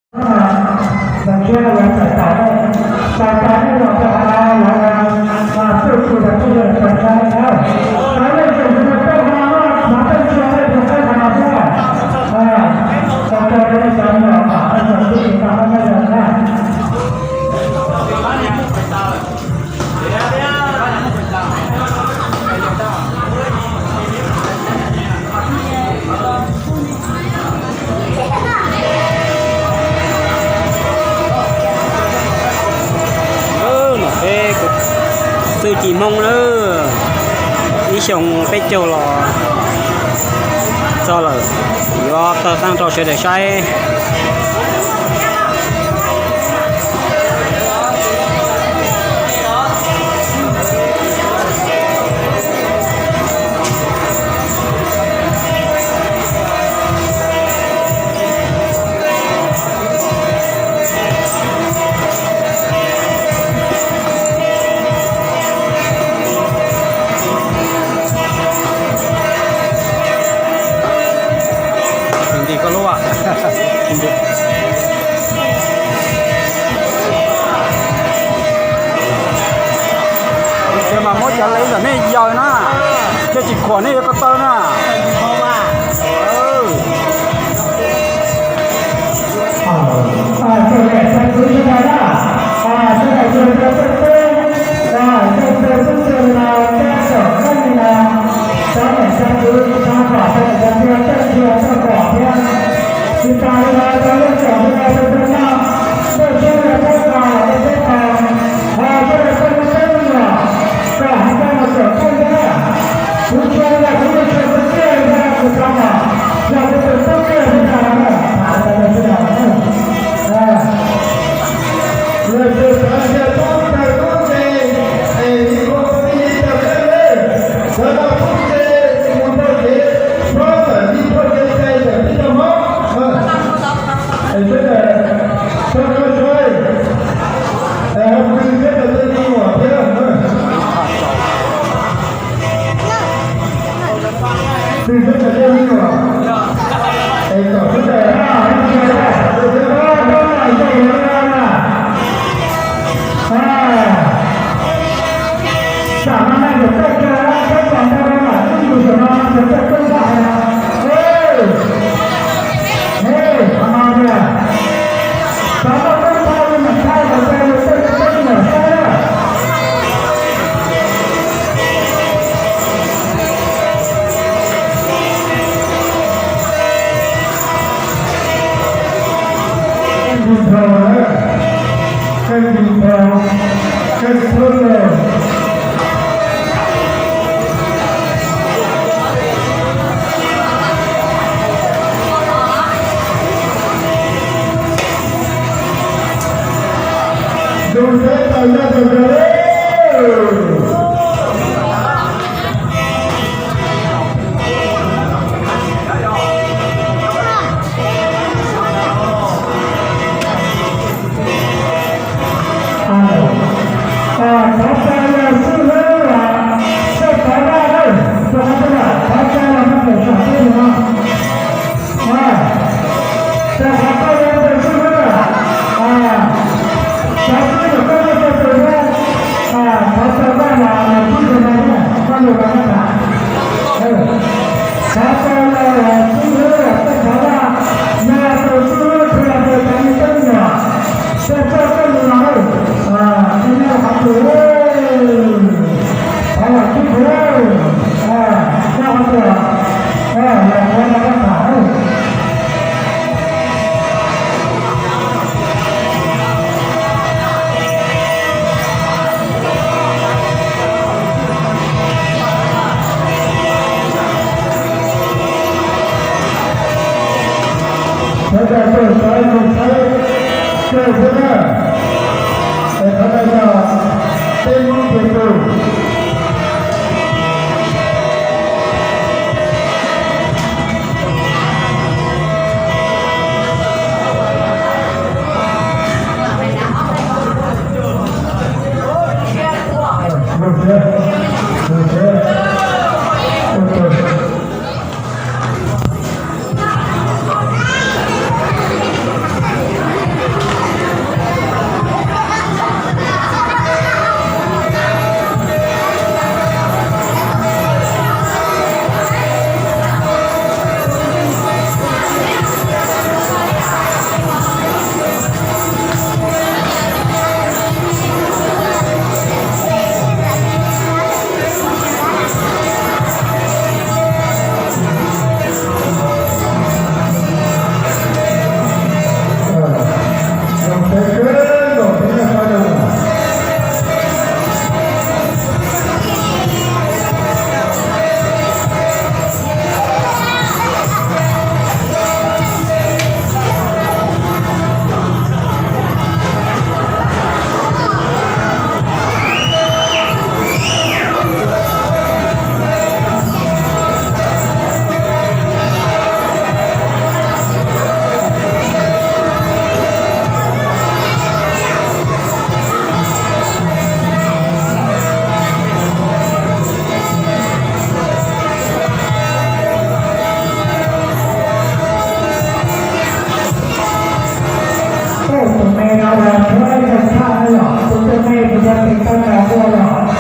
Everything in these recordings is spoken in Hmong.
Nom peb txwj ci Hmoob na, ib xyoo peb caug los txog lawm, yuav tawg tag rau sawv daws saib. Nti koj lub. Ces mas muab cov lev ntawm nej yaws na, thiaj tsis khuam nej yuav ko taw na. Tus tau nqa ua los.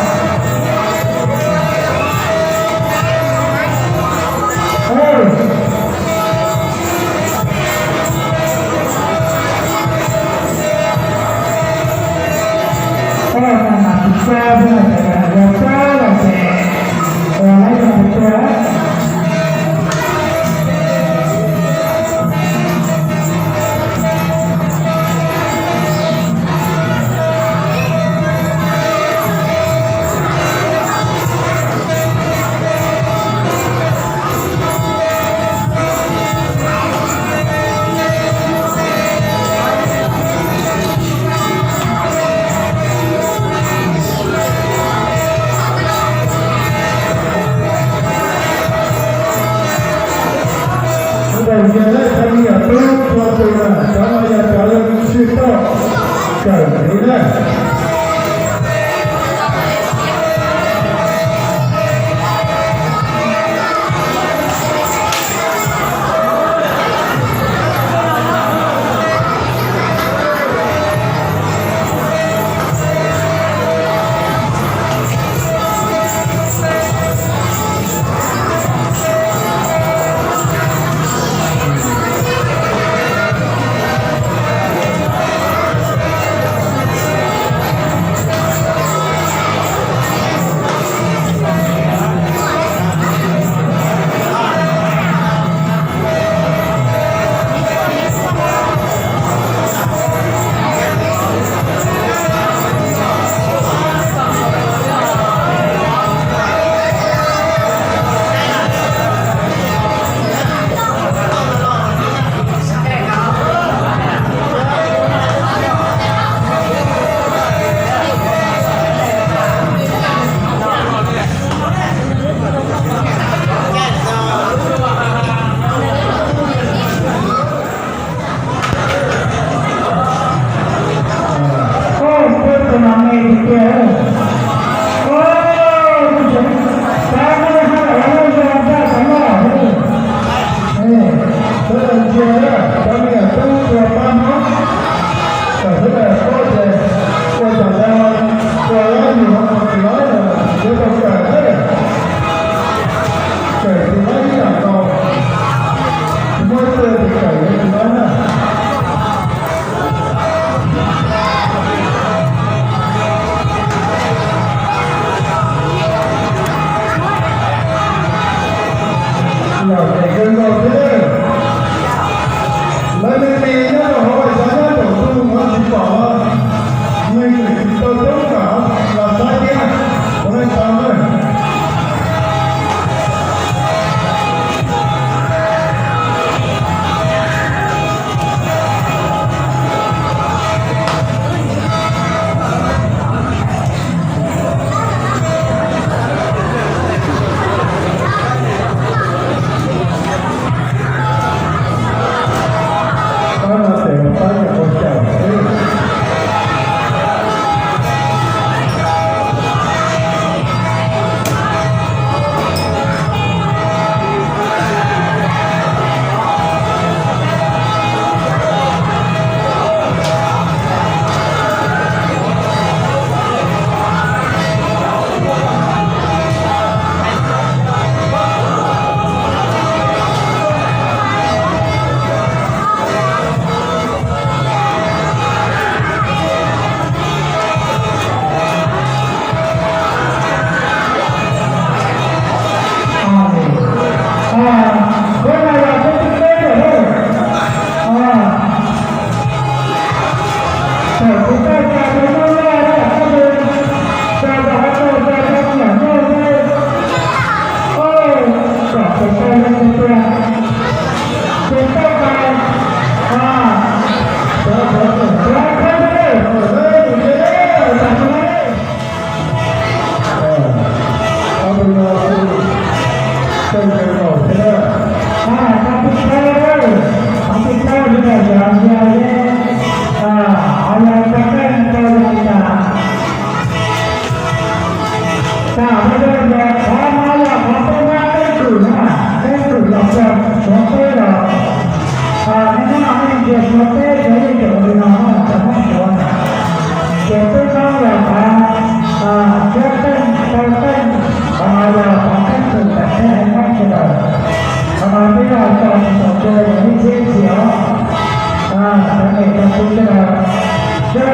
Ua mas tus tsa ua mas tawm ua tsa los ces ua lawv yog tus tsa. Ntawm yog lawv thaj niam tub tua tus na, cov no yog cov leej sib toj kawm ntxiv na. Los ces kawg nkaus thiab. Lawv me me nyob rau hauv xyov nyob rau tus no tsis pom, me tseem tsis tau coob kam los saib thiab, ua nej tau na. Lub sij hawm no, nws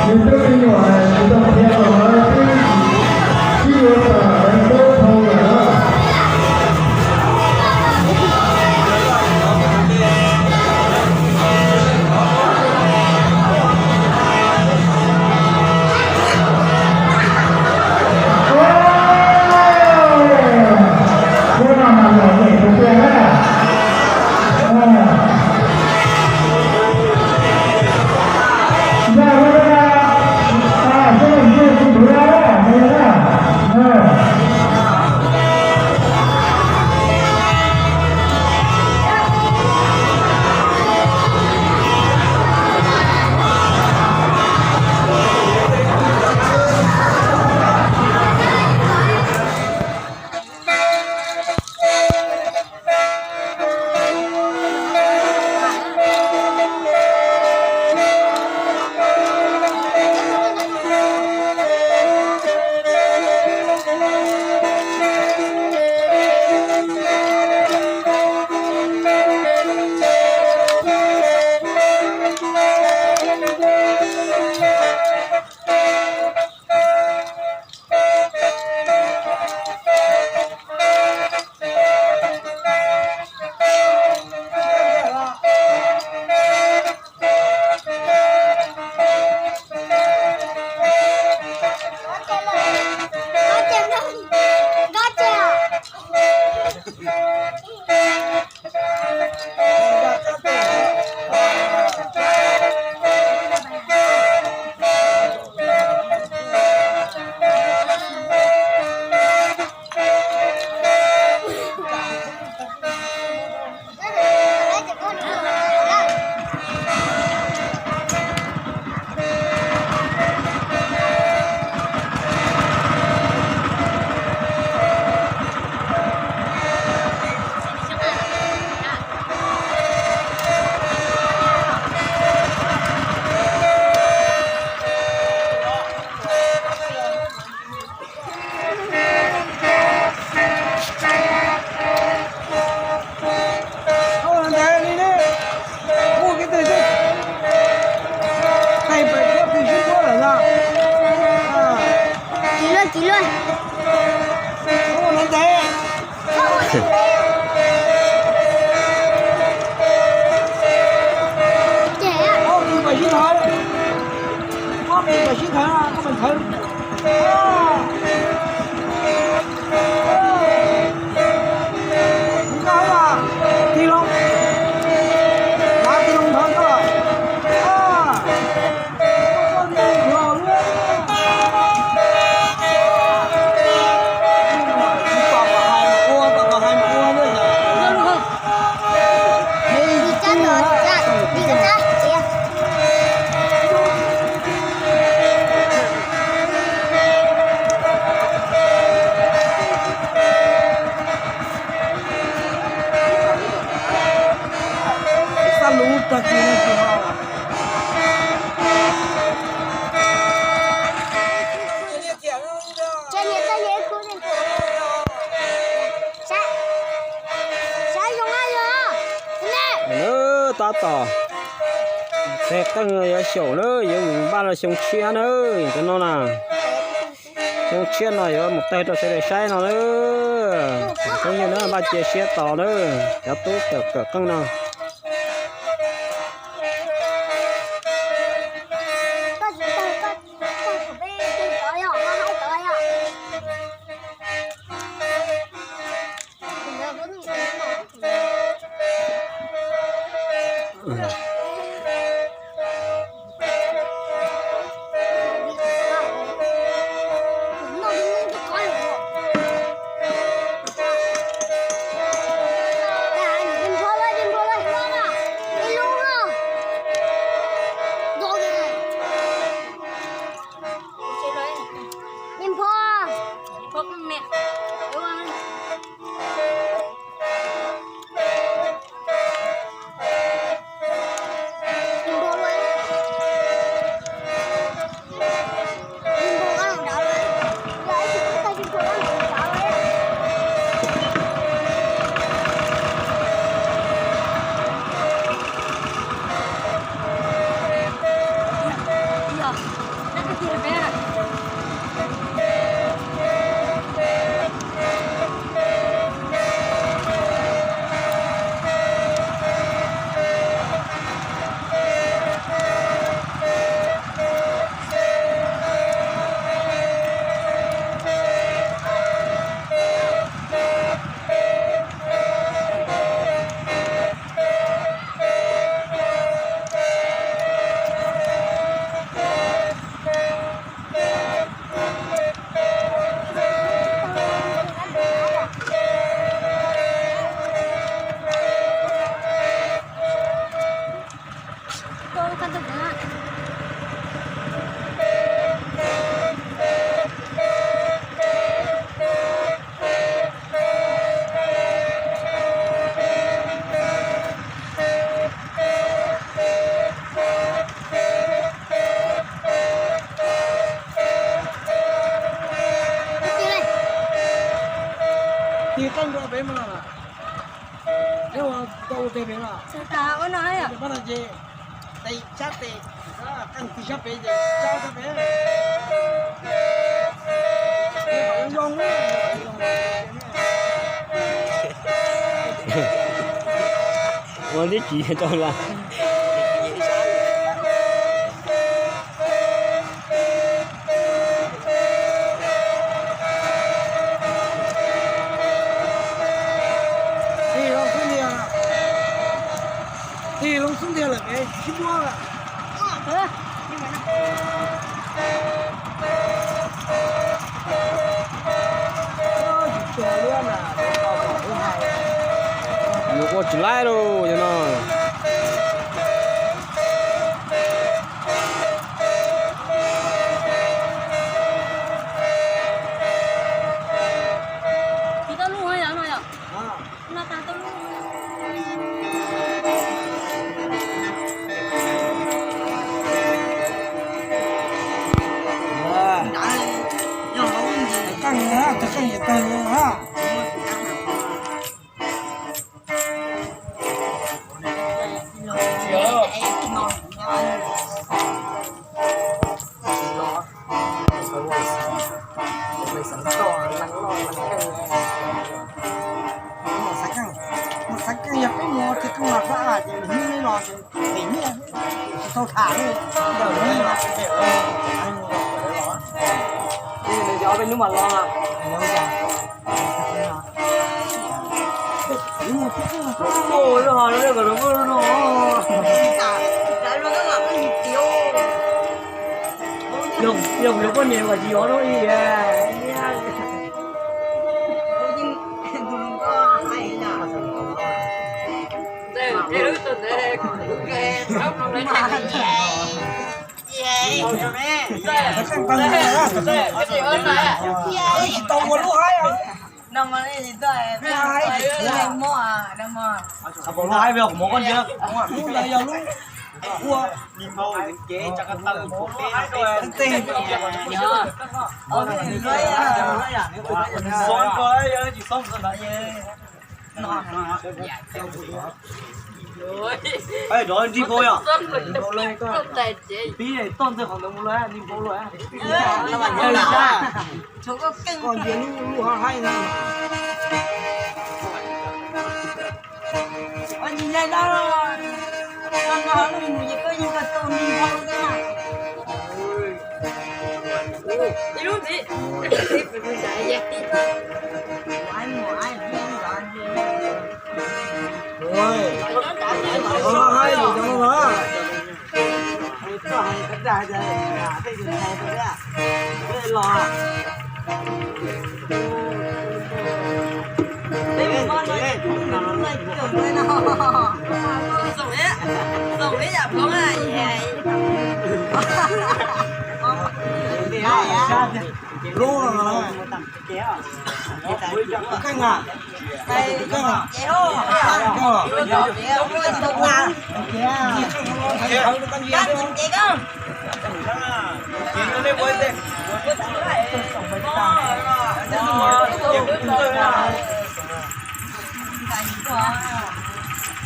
twb me nyuam, nws tau qhia los lawm, twb sib yuav tas lawv tub dhau lawm na. Lub tag kis no tsis ho. Tab tom teg qeej yuav xyaum na, yuav mus npaj los xyoo tshiab na, cov no na. Xyoo tshiab no yuav mus tawg rau sawv daws saib no na. Phooj ywg na, npaj cia siab tos na, cov tub tawm kawm qeej no. Tig qeej rau pem mas. Neb ua tau ua teg pem los? Pab no ces tes sab tes, qeej tig sab pem ces sab sab pem. Ua tib tsis tau lawm. Tig loo xub ntiag, tig loo xub ntiag lawm pem sib muab lawm. Yuav ua tsis laib lauj, yog no. Mus xav keej, mus xav keej, yog peb mus ua txiv qeej los xav ces nws hnub neb los ces nyiaj tsis tau tham li. Nws yog peb hnub mas los. Yog, yog kuv cov poj niam mas tsis yuav lub i. Tsis tau ua lub haib os. Lub hais yog kuv muab koj ntsia, lub ntawd yog lub ua. Rov nrig npau yog. Pib toj ntxawg qhov ntawd mus lawm nrig npau lawm. Koj ntsia lub lub hais na.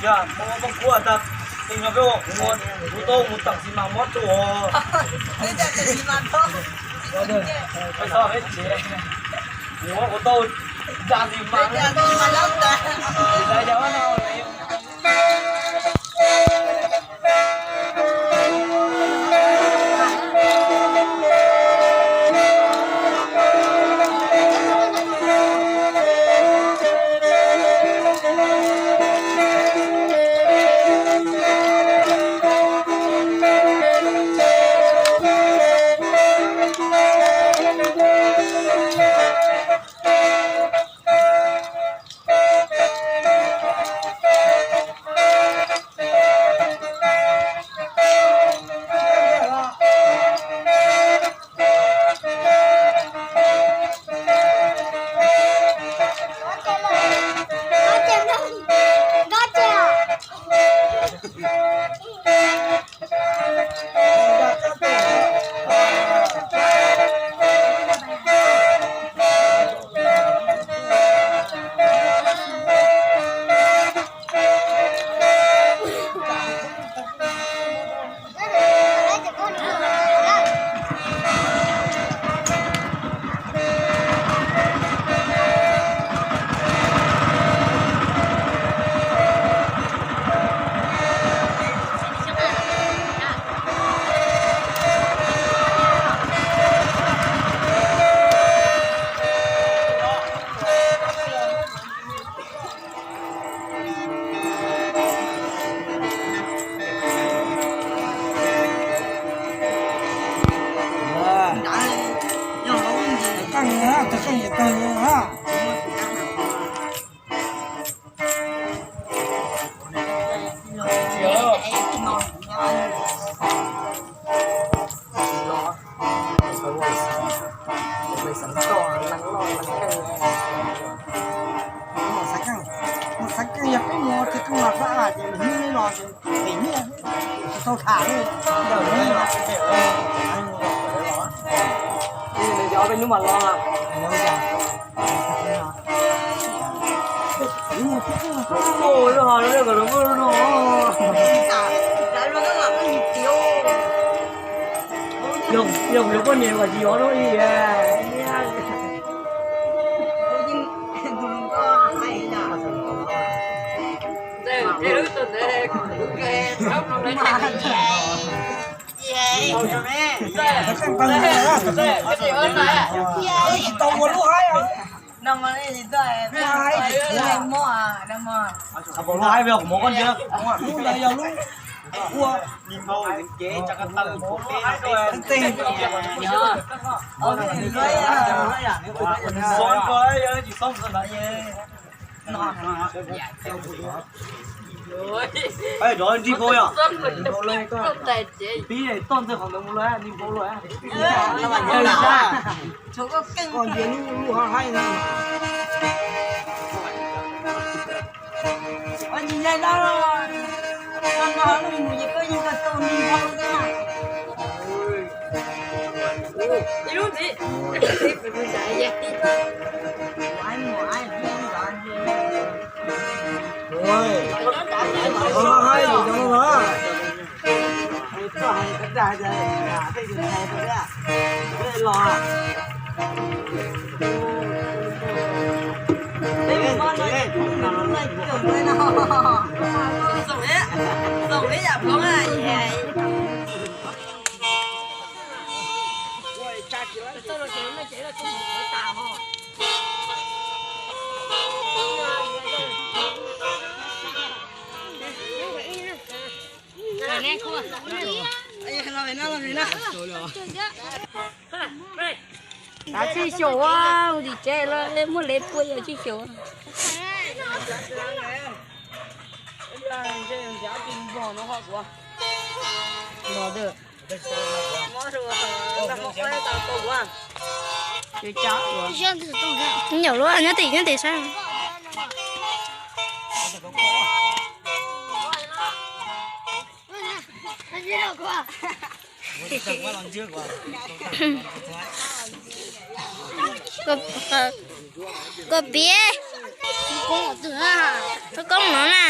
Yog muaj pob kuab tag, tej nyuag peb ua kuv, kuv tau mus tawm xis mas mob rau. Peb txhob peb tsev, kuv, kuv tau da xis mas. Mus xav keej, mus xav keej yog peb mus ces keej los xav ces mus hnub los ces pem nyiaj tsis tau tham li. Nws yog peb hnub mas los. Yog, yog kuv cov poj niam kom tsis yov lub li. Tsis tau ua lub haib os. Lub haib yog kuv muab koj ntsia, lub ntawd yog lub ua. Rov nrig npau yog. Pib toj ntxawg qhov ntawd mus lawm nrig npau lawm. Koj ntsia lub lub haib na. Tav tswj xyum, tim tsev los muaj lev pua yog tswj xyum. Nyuam lub nyob tim nyob tim sab. Koj piav, koj koob no na.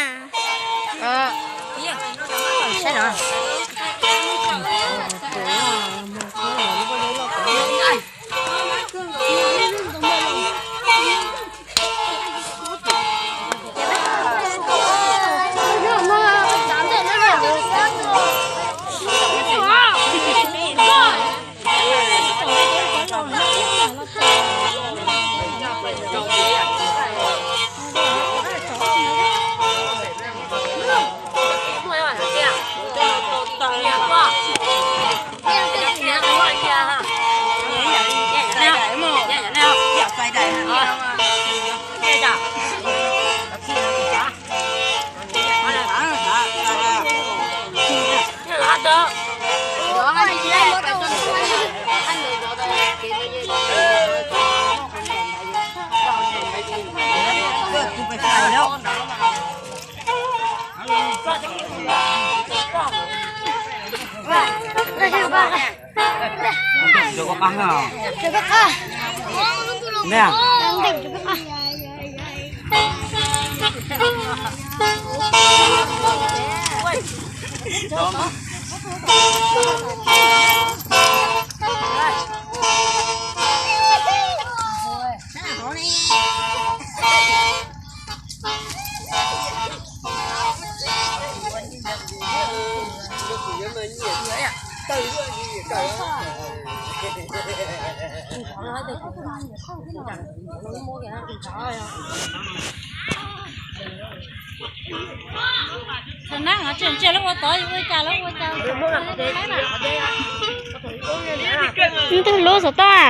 Ntwg lub xov tooj.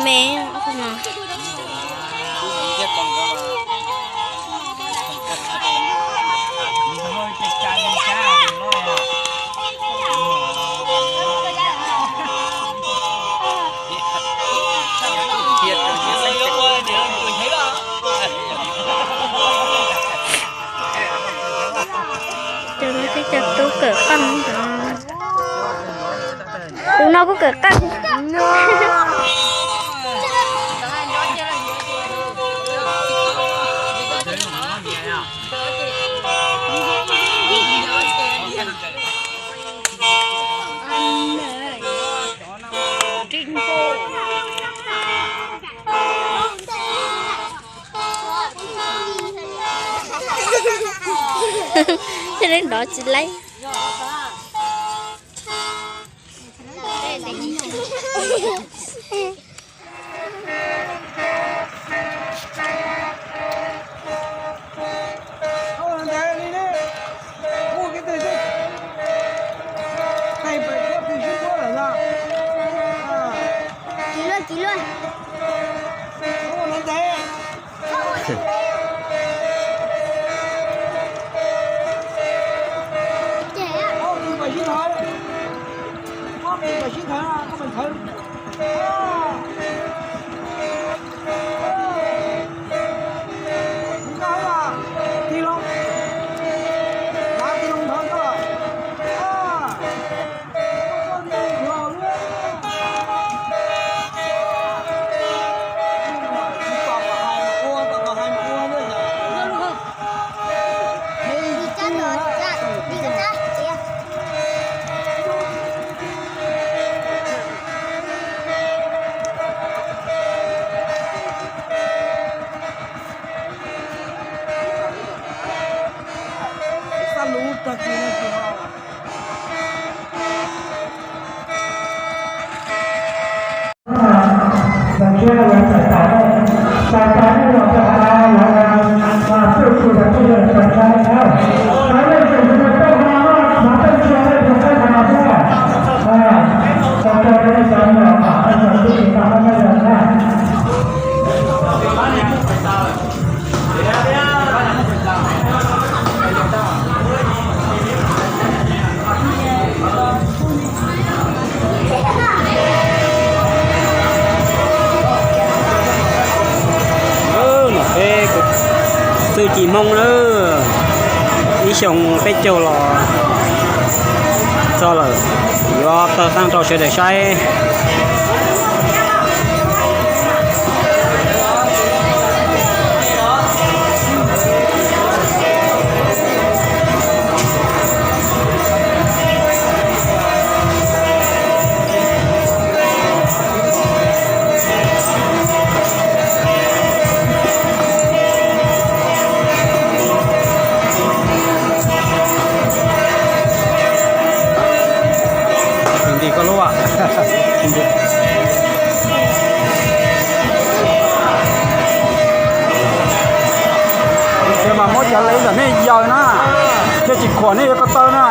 Me me no. Cov no cov tub kawm qeej. Tus no kuj kawm qeej. Coj li nrov tsis laib. Tsis luaj, tsis luaj. Txuj ci Hmoob na, ib xyoo peb caug los txog lawm, yuav tawg tag rau sawv daws saib. Ces mas muab cov lev ntawm nej yaws na, thiaj tsis khuam nej yuav ko taw na.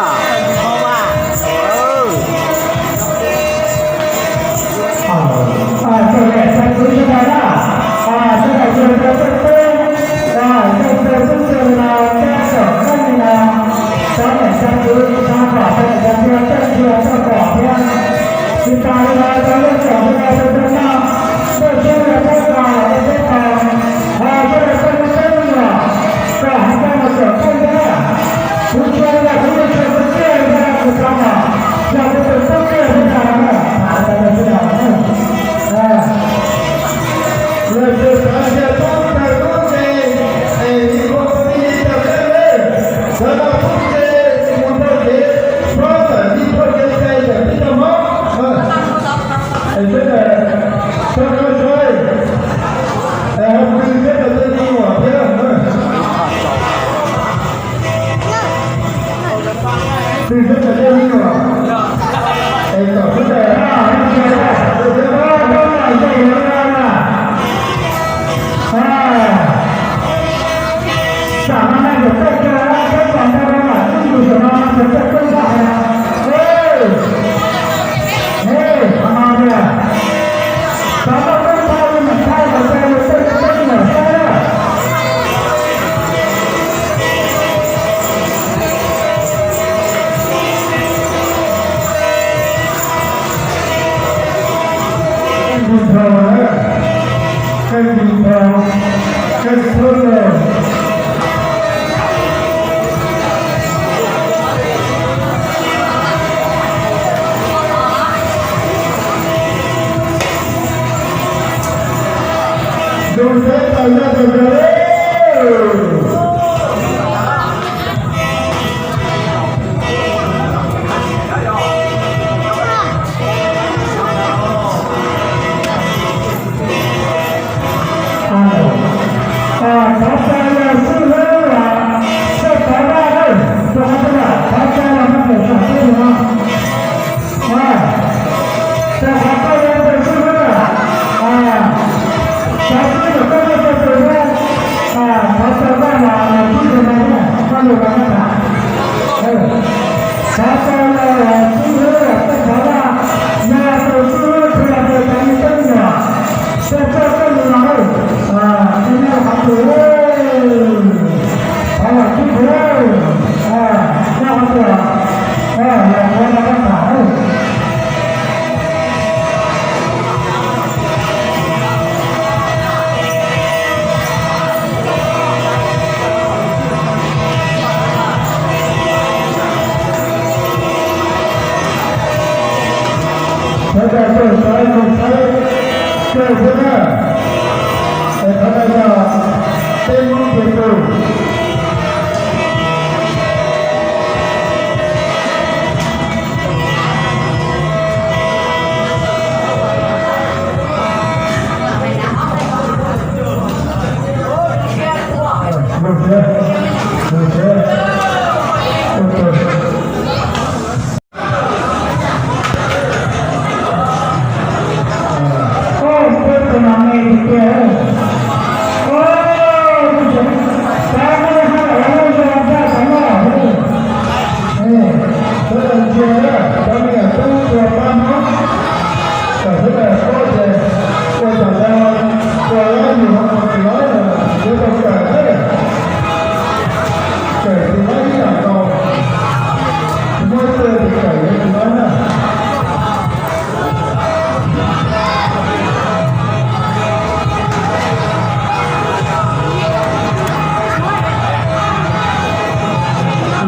Peb coj koj mus los, nej qhov twg, qhov los tib tus, nej qhov twg, los qhov los koj tham. Sawv daws tus saib tus saib tus saib na, es qhov no yog peb Hmoob Nplog tus.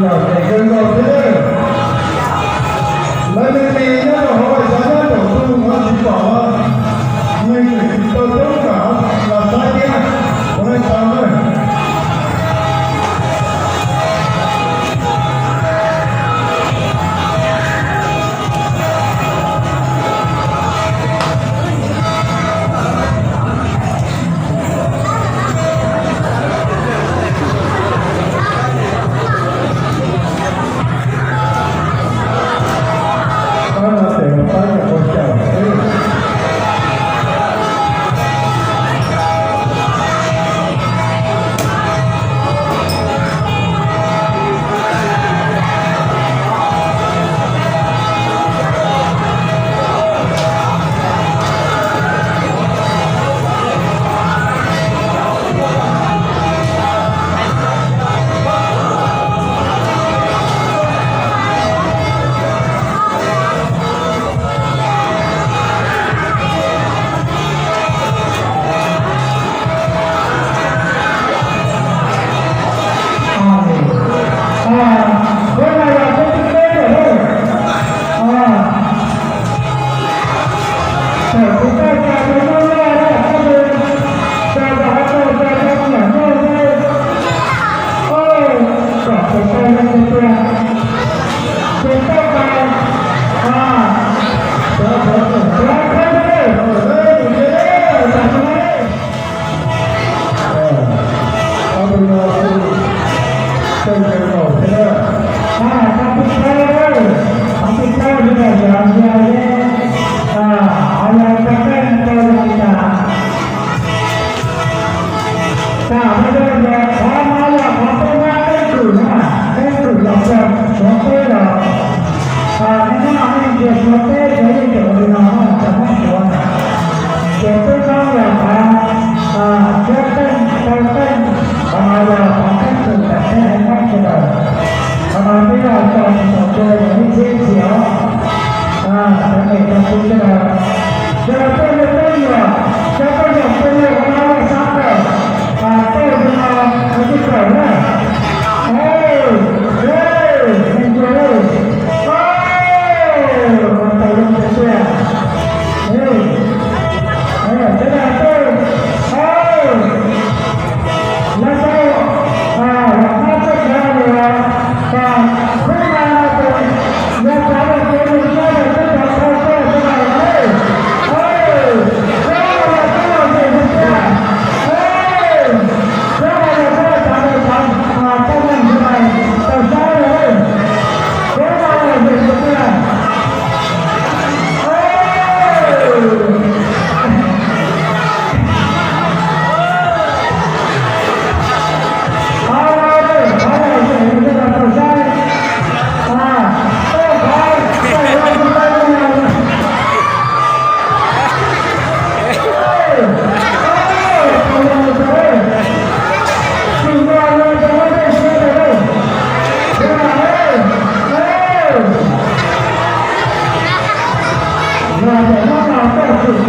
Los tseem kawg nkaus thiab. Lawv me me nyob rau hauv xyov nyob rau tus no tsis pom, nws tseem tsis tau coob kam los saib thiab, kuv hais tau na. Tam no yog qhov no yog qhov peb muab keeb kwm na, keeb kwm los txog suav teb los, nej muab nej ntsia suav teb ces yeej cov li no na, cov Hmoob suav na. Ces peb muab yog qhov suav teej tau teej, qhov no yog qhov keeb kwm tam peb haiv Hmoob sawv daws. Qhov no peb yog tso tsis tau tua yog ib txhia ib txhia os. Cov niam cov txiv sawv daws, sawv daws tuaj yog peb yog, sawv daws tuaj yog peb yog qhov no yog sab kawm, tuaj yog qhov tsis kawm na. Ej, ej, nej ntsia, ej, ej, qhov tau zoo tiag tiag. Ej, ej, sawv daws tuaj, ej. Lawv tau los qab txoj chaw uas khub no no ces yog cov uas kev mus nyob rau teb chaws Nplog txoj sawv daws na. Txhob los ntse tiag tiag, txhob los ntse tiag tiag, txhob los ntse tiag tiag.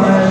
no